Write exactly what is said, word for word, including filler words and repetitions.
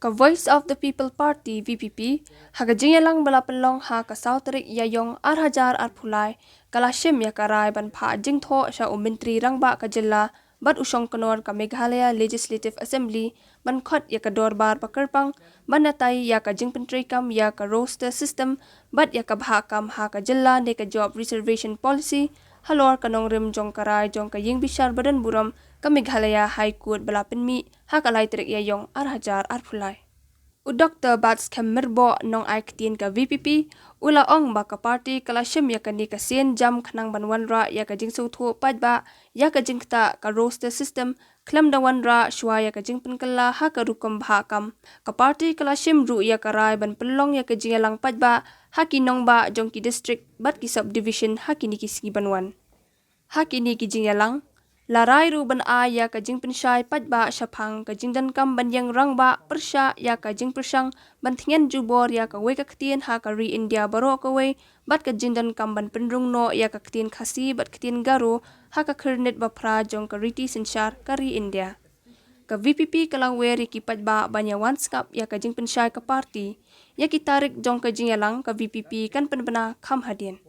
Ka Voice of the People Party, V P P, ha ka jingïalang ba la pynlong ha ka saw tarik Ïaïong ar hajar arphew lai, ka la shim ïa ka rai ban phah jingthoh sha u Myntri Rangbah ka jylla bad u shongknor ka Meghalaya Legislative Assembly ban khot ïa ka dorbar ba kyrpang ban batai ïa ka jingpyntreikam ïa ka roster system bad ïa ka bhah kam ha ka jylla ne ka Job Reservation Policy, halor ka nongrim jong ka rai jong ka Ïingbishar Badonburom ka Meghalaya High Court ba la pynmih ha ka lai tarik Ïaïong ar hajar arphew lai. U Doktor Batskhem Myrboh, nongai ktien ka V P P, u la ong ba ka party ka la shim ïa kane ka sien jam khnang ban wanrah ïa ka jingsngewthuh paidbah ïa ka jingktah ka roster system khlem da wanrah shuwa ïa ka jingpynkylla ha ka rukom bhah kam. Ka party ka la shim ruh ïa ka rai ban pynlong ïa ka jingïalang paidbah ha ki nongbah jong ki district bad ki subdivision ha kine ki sngi ban wan. Ha kine ki jingïalang, la rai ruh ban ai ïa ka jingpynshai paidbah shaphang ka jingdonkam ban ïeng rangbah pyrshah ïa ka jingpyrshang ban thngen jubor ïa kawei ka ktien ha ka ri India baroh kawei bad ka jingdonkam ban pynrung noh ïa ka ktien Khasi bad ktien Garo ha ka khyrnit ba phra jong ka riti synshar ka ri India. Ka V P P ka la wer ïa ki paidbah ban ïa wan sngap ïa ka jingpynshai ka party. Ïa ki tarik jong ka jingïalang ka V P P kan pynbna kham hadien.